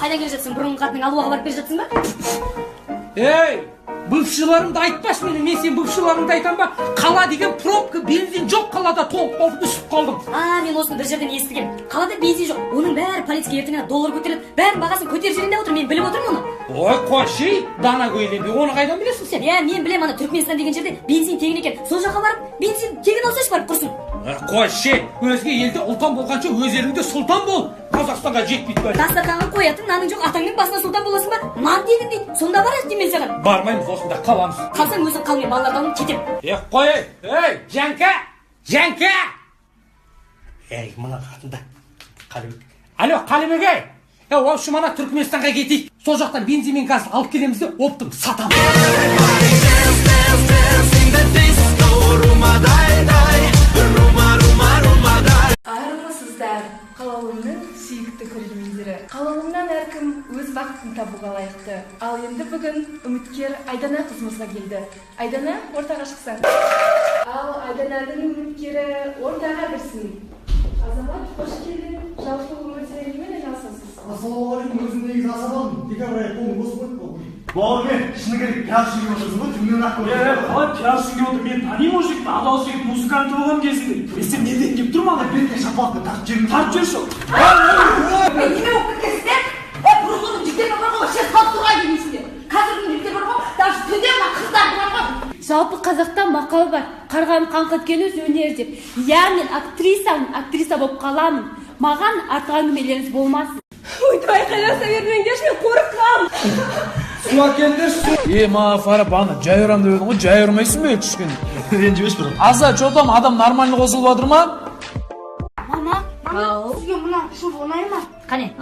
Қайдан келе жатсың? Бұрынғы қатының алуаға барып келе жатсың ба? Ей, бывшыларымды айтпашы мені, мен сен бывшыларыңды айтам ба? Қала деген пробка, бензин жоқ қалада толып қалып үсіп қалдым. А, мен осыны бір жерден естігем. Қалада бензин жоқ. Оның бәрі политика, ертең доллар көтереді. Бәрін бағасын көтеріп жіберейін деп отыр. Мен біліп отырмын оны. Ой, қойшы, дана көйленбе. Оны қайдан білесің сен? Иә, мен білемін, ана Түркменстан деген жерде бензин тегін екен. Сол жаққа барып, бензин тегін алсайшы, барып құрсын. Қойшы, өзге елде ұлтан болғанша өз еліңде сұлтан бол. Қазақстанға жетпейді бәрі. Дастарханға қоятын наның жоқ, атаңның басына сұлтан боласың ба? Нан тегін дейді. Сонда барайық деймін мен саған. Бармаймыз, осында қаламыз. Қалсаң өзің қал, мен балаларды алып кетемін. Е, қой, ей, Жәңка, Жәңка! Ей, мына қатында. Қалибек. Алло, Қалибек, ей! Е, в общем, ана Түркменстанға кетейік. Сол жақтан бензин мен газ алып келеміз де, оптом сатамыз. Армысыздар, Қалаулымның сүйікті көрермендері. Қалаулымнан әркім өз бақытын табуға лайықты. Ал енді бүгін үміткер Айдана қызымызға келді. Айдана, ортаға шықсаң. Ал Айдананың үміткері ортаға кірсін. Азамат, қош келдің. Жалпы өмірде немен айналысасыз? Ассалаумағалейкум, өзім негізі асабамын. Декабрь айы қолым бос қойды бұл. Бауырмен, шыны керек, пиар үшін келіп отырсың ғой, түннен ақ көрдім. Е, қалай пиар үшін келіп отыр? Мен танимын ол жігітті, адал жігіт, музыкант болған кезінде. Е, сен неден келіп тұр маған? Бетіне шапалақпен тартып жібердім. Тартып жіберші. Мен неме болып кеткенсіздер? Е, бұрынғының жігіттері бар ғой, вообще салып келмейсіңдер. Қазіргі жігіттер бар ғой, даже түнде мына қыздар бар ғой. Жалпы қазақта мақал бар, қарғаны қаңқы еткен өз өнер деп. Иә, мен актрисамын, актриса болып қаламын. Маған артық әңгімелеріңіз болмасын. Өйтіп айқайласа бермеңдерші, мен қорқамын. Су әкеліңдерші. Е, маған Фара, бағана жай ұрам деп едің ғой, жай ұрмайсың ба кішкене? Ренжімеші, брат. Аза, че там, адам нормально қосылып жатыр ма? Мама, мама, сізге мына шуба ұнай ма? Қане,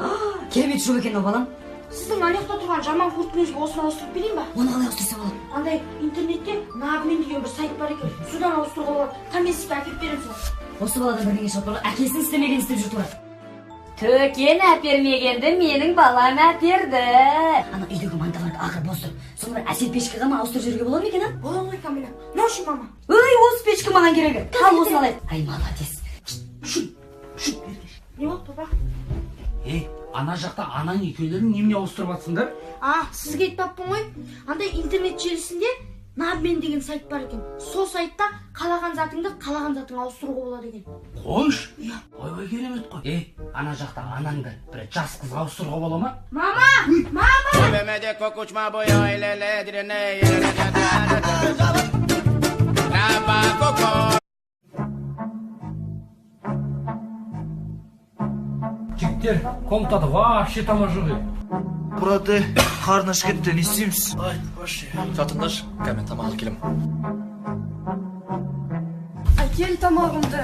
керемет шуба екен ол, балам. Сіздің ана жақта тұрған жаман курткаңызға осыны ауыстырып берейін ба? Оны қалай ауыстырса болады? Андай интернетте на обмен деген бір сайт бар екен. Содан ауыстыруға болады. Қан мен сізге әкеліп беремін соны. Осы баладан бірдеңе шығып тұр ғой, әкесінің істемегенін істеп жүр тура. Төкен әпермегенді менің балам әперді. Ана үйдегі мантоварка ақыры бос тұр. Соны бір әсел печкаға ма ауыстырып жіберуге болады ма екен, а? Болады ғой Камила. Мынау ше, мама. Ой, осы печка маған керегі. Ал осыны алайық. Ай, молодец. Не болды, папа? Ей, ана жақта анаң екеулерің немене ауыстырып жатсыңдар? А, сізге айтпаппын ғой. Андай интернет желісінде на обмен деген сайт бар екен. Сол сайтта қалаған затыңды қалаған затыңа ауыстыруға болады екен. Қойш. Ойбай, керемет қой. Ей, ана жақта анаңды бір жас қызға ауыстыруға бола ма? Мама! Мама! Жігіттер, комнатада вообще тамақ жоқ ей. Брат, қарны ашып кетті, не істейміз? Айтпашы. Жатыңдаршы, қазір мен тамақ алып келемін. Әкел тамағымды.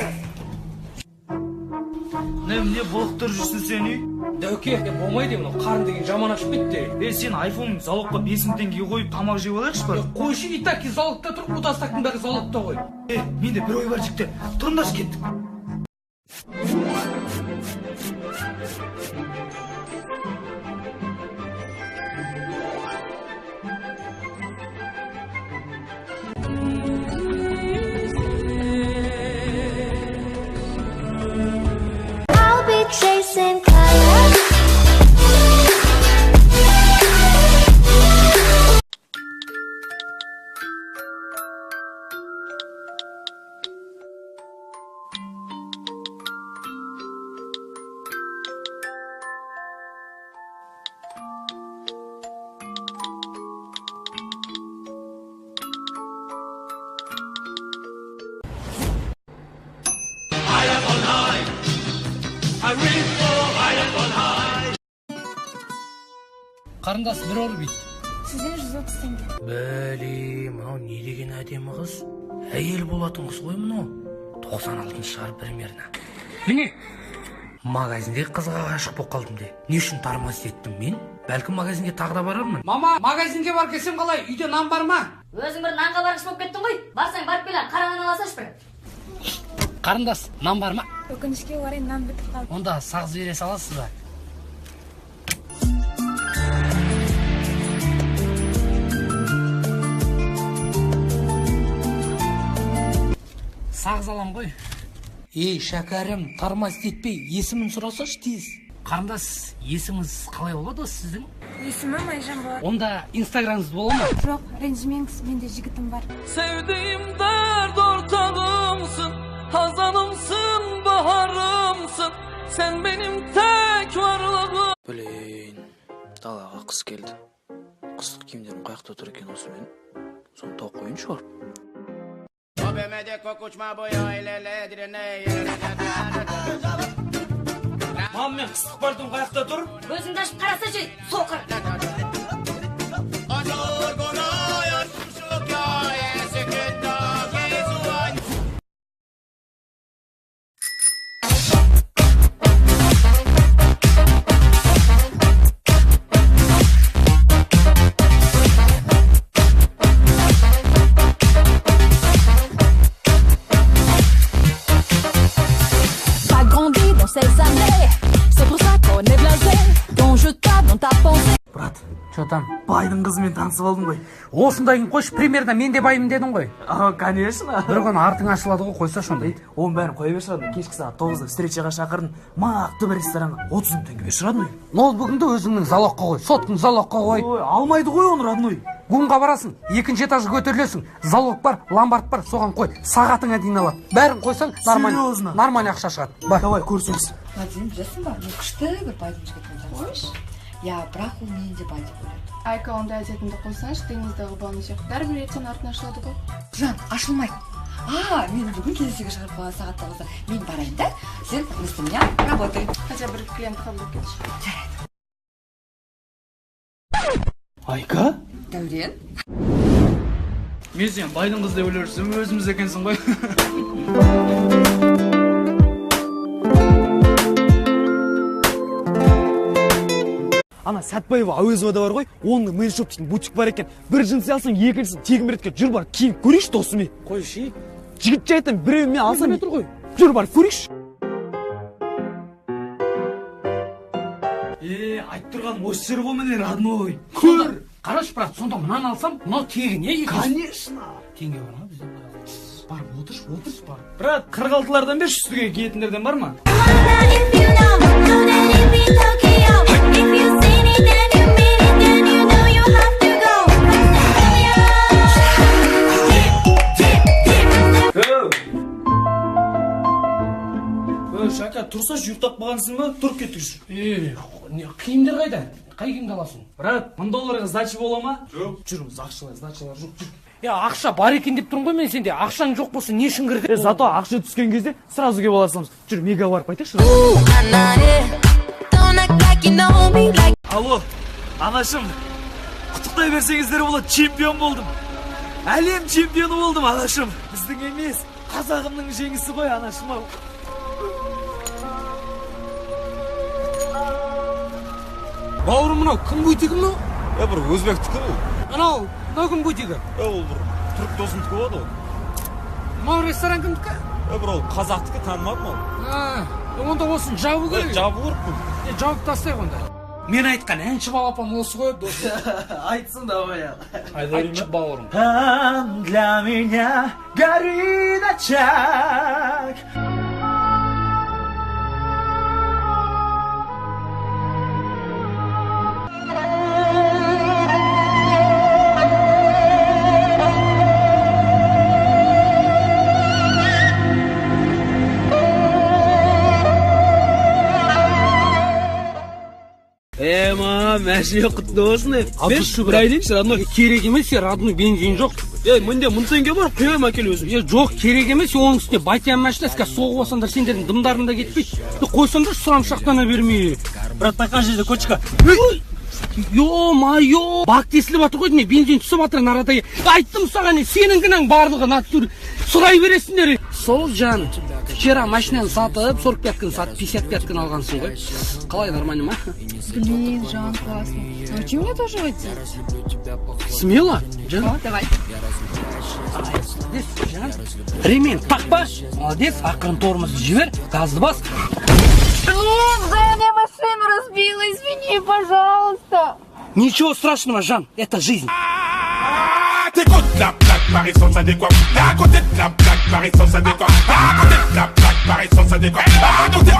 Не, не былықтырып жүрсің сен, үй? Дәуке, болмайды мынау, қарын деген жаман ашып кетті. Е, сен айфонның залогқа 5000 теңге қойып тамақ жеп алайықшы бар. Қойшы, и так залогта тұр, доставканың бәрі залогта ғой. Е, менде бір ой бар, жігіттер. Тұрыңдаршы, кеттік. I'll be chasing colors. Қарындас, бір орбит. Сізден 130 теңге. Бәле, мынау не деген әдемі қыз? Әйел болатын қыз ғой мынау. 96 шығар примерно. Міне, магазинде қызға ғашық болып қалдым де. Не үшін тормоз еттім мен? Бәлкім магазинге тағы да барармын. Мама, магазинге барып келсем қалай? Үйде нан бар ма? Өзің бір нанға барғыш болып кеттің ғой. Барсаң барып кел, қара нан аласайшы бір. Қарындас, нан бар ма? Өкінішке орай нан бітіп қалды. Онда сағыз бере саласыз ба? Сағыз алам ғой. Ей, шәкәрім, тормоз етпей, есімін сұрасашы тез. Қарындас, есіміңіз қалай болады осы сіздің? Есімім Айжан болады. Онда инстаграмыңыз бола ма? Жоқ, ренжімеңіз, менде жігітім бар. Sevdiğim dert ortağımsın, hazanımsın, baharımsın. Sen benim tek varlığım. Блин, далаға қыс келді. Қыстық киімдерім қай жақта тұр екен осы менің? Соны тауып қояйыншы барып. Мам, мен қыстық пальтом қай жақта тұр? Көзіңді ашып қарасайшы, соқыр. Pas grandi dans ces années, c'est pour ça qu'on est blasé. Quand je tape dans ta pensée. Брат, Че там? Байдың қызымен танысып алдым ғой. Осындайын қойшы, примерно мен де байымын дедің ғой. А, конечно. Бір күні артың ашылады ғой, қойсашы ондай. Оның бәрін қоя берші, родной. Кешкі сағат 9-да встречаға шақырдым. Мақты бір ресторанға 30 мың теңге берші, родной. Ноутбугыңды өзіңнің залогқа қой, соткаңды залогқа қой. Ой, алмайды ғой оны, родной. ГУМға барасың, екінші этажға көтерілесің, залог бар, ломбард бар, соған қой, сағатыңа дейін алады. Бәрін қойсаң, нормально, Серьезно? Нормально ақша шығады. Бар. Давай, көрісеміз. Мадин, білесің ба, мен күшті бір байдың жігітімен таныстым. Иә, бірақ ол мені де бай деп ойлайды. Айка, ондай әдетіңді қойсаңшы, Дениздағы баланы сияқты бәрібір ертең артын ашылады ғой. Жан, ашылмайды. А, мені бүгін кездесуге шығарып қойған сағат 9-да. Мен барайын да, сен вместо меня работай. Хотя бір клиент қабылдап кетші. Жарайды. Айка? Дәурен. Мен сені байдың қызы деп ойлап жүрсем, өзіміз екенсің ғой. Ана Сәтбаева Әуезовада бар ғой, оның Мэншоп дейтін бутик бар екен. Бір джинсы алсаң, екіншісін тегін береді екен. Жүр бар, киіп көрейікші досым. Қойшы. Жігітше айтамын, біреуін мен алсам, Метр ғой. Жүр бар, көрейікші. Е, айтып тұрғаным осы жер ғой міне, родной. Көр. Қарашы, брат, сонда мынаны алсам, мынау тегін, е, екіншісі. Конечно. Теңге бар ма бізде? Барып отыршы, отыршы барып. Брат, 46-лардан берші, үстіге киетіндерден бар ма? Ө, Шака, тұрсашы, ұйықтап қалғансың ба? Тұрып кеттік. Е, не, киімдер қайда? Қай киімді аласың? Брат, 1000 долларға сдача бола ма? Жоқ. Жүрміз, ақшалай, сдачалар жоқ, жүр. Е, ақша бар екен деп тұрмын ғой мен сенде. Ақшаң жоқ болса, не үшін кірдің? Е, зато ақша түскен кезде сразу келіп ала саламыз. Жүр, мега барып қайтайықшы. Алло, анашым, құттықтай берсеңіздер болады, чемпион болдым. Әлем чемпионы болдым, анашым. Біздің емес, қазағымның жеңісі ғой, анашым ау. Бауырым, мынау кім бутигі мынау? Е, бір өзбектікі бұл. Анау, мынау кім бутигі? Е, ол бір түрік досымдікі болады ол. Мынау ресторан кімдікі? Е, бір ол қазақтікі, танымадым ол. А, онда осыны жабу Е, керек. жабу керек бұл. Е, жауып тастайық онда. Мен айтқан әнші балапан осы ғой, досым. Айтсын давай ал. Айтшы, бауырым. Там для меня горит очаг. Е, ма, мәшине құтты болсын, е. Алты бір айдайыншы, родной. Керек емес, е, родной, бензин жоқ. Е, мінде 1000 теңге бар, құяйын әкел өзім. Е, жоқ, керек емес, оның үстіне батян машинасы қазір соғып алсаңдар, сендердің дымдарың да кетпейді. Е, қойсаңдаршы, сұрамшақтана бермей. Брат, байқа жерде кочка. Ё-моё, бак тесіліп жатыр ғой, не, бензин түсіп жатыр нарада. Айттым саған, сенің кінәң барлығы натур. Сұрай бересіңдер. Сол жан, вчера машинаны сатып, 45-кін сатып, 55-кін алғансың ғой. Қалай, нормально ма? Блин, Жан, классно. Научи меня тоже водить. Смело, Жан. О, давай. Молодец, Жан. Ремень тақпа. Молодец, ақырын тормозды жібер, газды бас. Блин, Жан, я машину разбила, извини, пожалуйста. Ничего страшного, Жан, это жизнь. T'écoutes la plaque, Marisol, ça décoiffe. À côté de la plaque, Marisol, ça décoiffe. À côté de la plaque, Marisol, ça décoiffe. À côté.